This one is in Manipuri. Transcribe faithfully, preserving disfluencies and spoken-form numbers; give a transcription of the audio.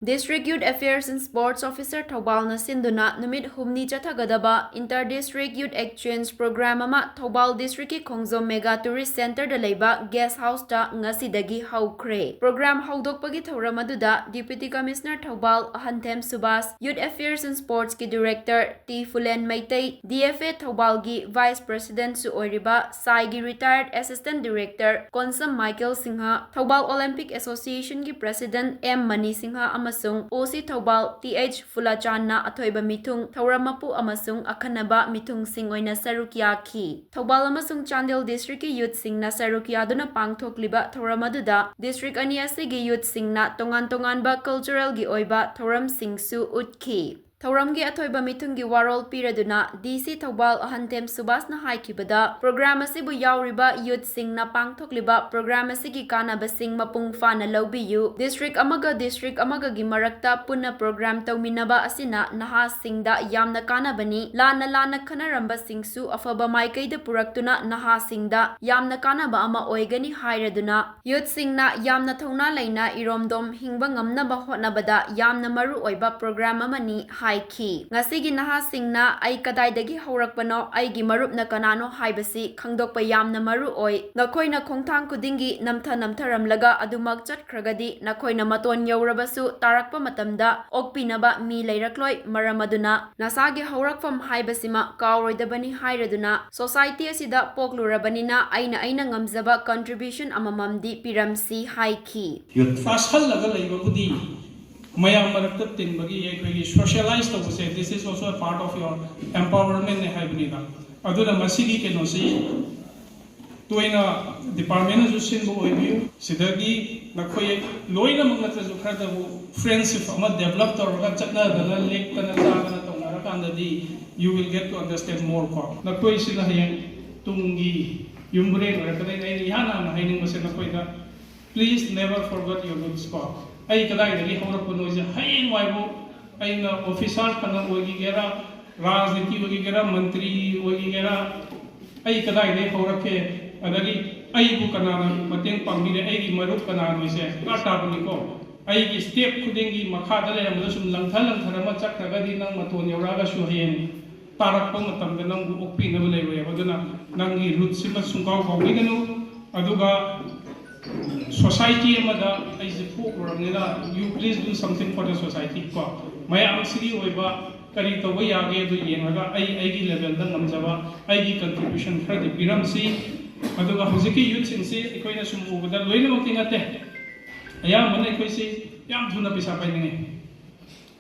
District Youth Affairs and Sports Officer ꯊꯧꯕꯥꯜꯅ ꯁꯤꯟꯗꯨꯅ ꯅꯨꯃꯤꯠ ꯍꯨꯝꯅꯤ ꯆꯠꯊꯒꯗꯕ Inter District Youth Exchange Program ꯑꯃ ꯊꯧꯕꯥꯜ Districtꯀꯤ ꯈꯣꯡꯖꯣꯝ Mega Tourist Centreꯗ ꯂꯩꯕ Guest Houseꯇ ꯉꯁꯤꯗꯒꯤ ꯍꯧꯈ꯭ꯔꯦ꯫ Program ꯍꯧꯗꯣꯛꯄꯒꯤ ꯊꯧꯔꯝ ꯑꯗꯨꯗ Deputy Commissioner Thoubal Ahanthem Subash, Youth Affairs and Sportsꯀꯤ Director T Phulen Meitei, D F A ꯊꯧꯕꯥꯜꯒꯤ Vice Presidentꯁꯨ ꯑꯣꯏꯔꯤꯕ ꯁꯥꯏꯒꯤ Retired Assistant Director Konsam Michael Singh, Thoubal Olympic Associationꯒꯤ President ꯑꯦꯝ ꯃꯅꯤ ꯁꯤꯡꯍ ꯑꯃꯁꯨꯡ O C Thoubal T H ꯐꯨꯂꯥꯆꯥꯟꯅ ꯑꯊꯣꯏꯕ ꯃꯤꯊꯨꯡ, ꯊꯧꯔꯝ ꯃꯄꯨ ꯑꯃꯁꯨꯡ ꯑꯈꯟꯅꯕ ꯃꯤꯊꯨꯡꯁꯤꯡ ꯑꯣꯏꯅ ꯁꯔꯨꯛ ꯌꯥꯈꯤ꯫ ꯊꯧꯕꯥꯜ ꯑꯃꯁꯨꯡ ꯆꯥꯟꯗꯦꯜ Districtꯀꯤ youthꯁꯤꯡꯅ ꯁꯔꯨꯛ ꯌꯥꯗꯨꯅ ꯄꯥꯡꯊꯣꯛꯂꯤꯕ ꯊꯧꯔꯝ ꯑꯗꯨꯗ district ꯑꯅꯤ ꯑꯁꯤꯒꯤ youthꯁꯤꯡꯅ ꯇꯣꯉꯥꯟ ꯇꯣꯉꯥꯟꯕ culturalꯒꯤ ꯑꯣꯏꯕ ꯊꯧꯔꯝꯁꯤꯡꯁꯨ ꯎꯠꯈꯤ꯫ ꯊꯧꯔꯝꯒꯤ ꯑꯊꯣꯏꯕ ꯃꯤꯊꯨꯡꯒꯤ ꯋꯥꯔꯣꯜ ꯄꯤꯔꯗꯨꯅ D C ꯊꯧꯕꯥꯜ ꯑꯍꯟꯊꯦꯝ ꯁꯨꯕꯥꯁꯅ ꯍꯥꯏꯈꯤꯕꯗ, program ꯑꯁꯤꯕꯨ ꯌꯥꯎꯔꯤꯕ youthꯁꯤꯡꯅ ꯄꯥꯡꯊꯣꯛꯂꯤꯕ program ꯑꯁꯤꯒꯤ ꯀꯥꯟꯅꯕꯁꯤꯡ ꯃꯄꯨꯡ ꯐꯥꯅ ꯂꯧꯕꯤꯌꯨ꯫ District ꯑꯃꯒ district ꯑꯃꯒꯒꯤ ꯃꯔꯛꯇ ꯄꯨꯟꯅ program ꯇꯧꯃꯤꯟꯅꯕ ꯑꯁꯤꯅ ꯅꯍꯥꯁꯤꯡꯗ ꯌꯥꯝꯅ ꯀꯥꯟꯅꯕꯅꯤ꯫ ꯂꯥꯟꯅ ꯂꯥꯟꯅ ꯈꯟꯅꯔꯝꯕꯁꯤꯡꯁꯨ ꯑꯐꯕ ꯃꯥꯏꯀꯩꯗ ꯄꯨꯔꯛꯇꯨꯅ ꯅꯍꯥꯁꯤꯡꯗ ꯌꯥꯝꯅ ꯀꯥꯟꯅꯕ ꯑꯃ ꯑꯣꯏꯒꯅꯤ ꯍꯥꯏꯔꯗꯨꯅ, youthꯁꯤꯡꯅ ꯌꯥꯝꯅ ꯊꯧꯅꯥ ꯂꯩꯅ ꯏꯔꯣꯝꯗꯣꯝ ꯍꯤꯡꯕ ꯉꯝꯅꯕ ꯍꯣꯠꯅꯕꯗ ꯌꯥꯝꯅ ꯃꯔꯨ ꯑꯣꯏꯕ program ꯑꯃꯅꯤ ꯍꯥꯏꯈꯤ꯫ ꯉꯁꯤꯒꯤ ꯅꯍꯥꯁꯤꯡꯅ "ꯑꯩ ꯀꯗꯥꯏꯗꯒꯤ ꯍꯧꯔꯛꯄꯅꯣ, ꯑꯩꯒꯤ ꯃꯔꯨꯞꯅ ꯀꯅꯥꯅꯣ ꯍꯥꯏꯕꯁꯤ ꯈꯪꯗꯣꯛꯄ ꯌꯥꯝꯅ ꯃꯔꯨ ꯑꯣꯏ꯫ ꯅꯈꯣꯏꯅ ꯈꯣꯡꯊꯥꯡ ꯈꯨꯗꯤꯡꯒꯤ ꯅꯝꯊ ꯅꯝꯊꯔꯝꯂꯒ ꯑꯗꯨꯃꯛ ꯆꯠꯈ꯭ꯔꯒꯗꯤ, ꯅꯈꯣꯏꯅ ꯃꯇꯣꯟ ꯌꯧꯔꯕꯁꯨ ꯇꯥꯔꯛꯄ ꯃꯇꯝꯗ ꯑꯣꯛꯄꯤꯅꯕ ꯃꯤ ꯂꯩꯔꯛꯂꯣꯏ꯫ ꯃꯔꯝ ꯑꯗꯨꯅ ꯅꯁꯥꯒꯤ ꯍꯧꯔꯛꯐꯝ ꯍꯥꯏꯕꯁꯤꯃ ꯀꯥꯎꯔꯣꯏꯗꯕꯅꯤ ꯍꯥꯏꯔꯗꯨꯅ, society ꯑꯁꯤꯗ ꯄꯣꯛꯂꯨꯔꯕꯅꯤꯅ ꯑꯩꯅ ꯑꯩꯅ ꯉꯝꯖꯕ contribution ꯑꯃꯃꯝꯗꯤ ꯄꯤꯔꯝꯁꯤ" ꯍꯥꯏꯈꯤ꯫ ꯇꯥꯁꯜꯂꯒ ꯂꯩꯕꯕꯨꯗꯤ ꯃꯌꯥꯝ ꯃꯔꯛꯇ ꯇꯤꯟꯕꯒꯤ ꯑꯩꯈꯣꯏꯒꯤ socialize ꯇꯧꯕꯁꯦ, this is also a part of your empowerment ꯅꯦ ꯍꯥꯏꯕꯅꯤꯗ꯫ ꯑꯗꯨꯅ ꯃꯁꯤꯒꯤ ꯀꯩꯅꯣꯁꯤ ꯇꯣꯏꯅ department ꯅꯁꯨ ꯁꯤꯟꯕ ꯑꯣꯏꯕꯤꯌꯨ꯫ ꯁꯤꯗꯒꯤ ꯅꯈꯣꯏ ꯂꯣꯏꯅꯃꯛ ꯅꯠꯇ꯭ꯔꯁꯨ ꯈꯔꯗꯕꯨ friendship ꯑꯃ develop ꯇꯧꯔꯒ ꯆꯠꯅꯗꯅ ꯂꯦꯛꯇꯅ ꯆꯥꯗꯅ ꯇꯧꯅꯔꯀꯥꯟꯗꯗꯤ you will get to understand more ꯀꯣ꯫ ꯅꯈꯣꯏꯁꯤꯅ ꯍꯌꯦꯡ ꯇꯨꯡꯒꯤ ꯌꯨꯝꯕꯨꯔꯦꯟ ꯑꯣꯏꯔꯛꯀꯗꯣꯏꯅꯤ꯫ ꯑꯩꯅ ꯏꯍꯥꯟ ꯍꯥꯟꯅ ꯍꯥꯏꯅꯤꯡꯕꯁꯦ ꯅꯈꯣꯏꯗ, please never forget your roots ꯀꯣ꯫ ꯑꯩ ꯀꯗꯥꯏꯗꯒꯤ ꯍꯧꯔꯛꯄꯅꯣꯁꯦ ꯍꯌꯦꯡꯋꯥꯏꯕꯨ ꯑꯩꯅ officer ꯐꯅ ꯑꯣꯏꯈꯤꯒꯦꯔꯥ, ꯔꯥꯖꯅꯤꯇꯤ ꯑꯣꯏꯈꯤꯒꯦꯔꯥ, ꯃꯟꯇ꯭ꯔꯤ ꯑꯣꯏꯈꯤꯒꯦꯔꯥ, ꯑꯩ ꯀꯗꯥꯏꯗꯒꯤ ꯍꯧꯔꯛꯀꯦ, ꯑꯗꯒꯤ ꯑꯩꯕꯨ ꯀꯅꯥꯅ ꯃꯇꯦꯡ ꯄꯥꯡꯕꯤꯔꯦ, ꯑꯩꯒꯤ ꯃꯔꯨꯞ ꯀꯅꯥꯅꯣꯁꯦ ꯗꯔꯀꯥꯔ ꯇꯥꯕꯅꯤꯀꯣ꯫ ꯑꯩꯒꯤ step ꯈꯨꯗꯤꯡꯒꯤ ꯃꯈꯥꯗ ꯂꯩꯔꯝꯕꯗ ꯁꯨꯝ ꯂꯪꯊ ꯂꯪꯊꯔ ꯑꯃ ꯆꯠꯈ꯭ꯔꯒꯗꯤ ꯅꯪ ꯃꯇꯣꯟ ꯌꯧꯔꯛꯑꯒꯁꯨ ꯍꯌꯦꯡ ꯇꯥꯔꯛꯄ ꯃꯇꯝꯗ ꯅꯪꯕꯨ ꯑꯣꯛꯄꯤꯅꯕ ꯂꯩꯔꯣꯏꯕ꯫ ꯑꯗꯨꯅ ꯅꯪꯒꯤ ꯔꯨꯠꯁꯤꯃ ꯁꯨꯡꯀꯥꯎ ꯀꯥꯎꯕꯤꯒꯅꯨ꯫ ꯑꯗꯨꯒ society ꯑꯃꯗ ꯑꯩꯁꯦ ꯄꯣꯛꯂꯨꯔꯕꯅꯤꯅ, you please do something for the society ꯀꯣ꯫ ꯃꯌꯥꯝꯁꯤꯒꯤ ꯑꯣꯏꯕ ꯀꯔꯤ ꯇꯧꯕ ꯌꯥꯒꯦ ꯑꯗꯨ ꯌꯦꯡꯂꯒ ꯑꯩ ꯑꯩꯒꯤ levelꯗ ꯉꯝꯖꯕ ꯑꯩꯒꯤ contribution ꯈꯔꯗꯤ ꯄꯤꯔꯝꯁꯤ꯫ ꯑꯗꯨꯒ ꯍꯧꯖꯤꯛꯀꯤ youthꯁꯤꯡꯁꯤ ꯑꯩꯈꯣꯏꯅ ꯁꯨꯝ ꯎꯕꯗ ꯂꯣꯏꯅꯃꯛꯇꯤ ꯅꯠꯇꯦ, ꯑꯌꯥꯝꯕꯅ ꯑꯩꯈꯣꯏꯁꯤ ꯌꯥꯝ ꯊꯨꯅ ꯄꯩꯁꯥ ꯄꯥꯏꯅꯤꯡꯉꯤ꯫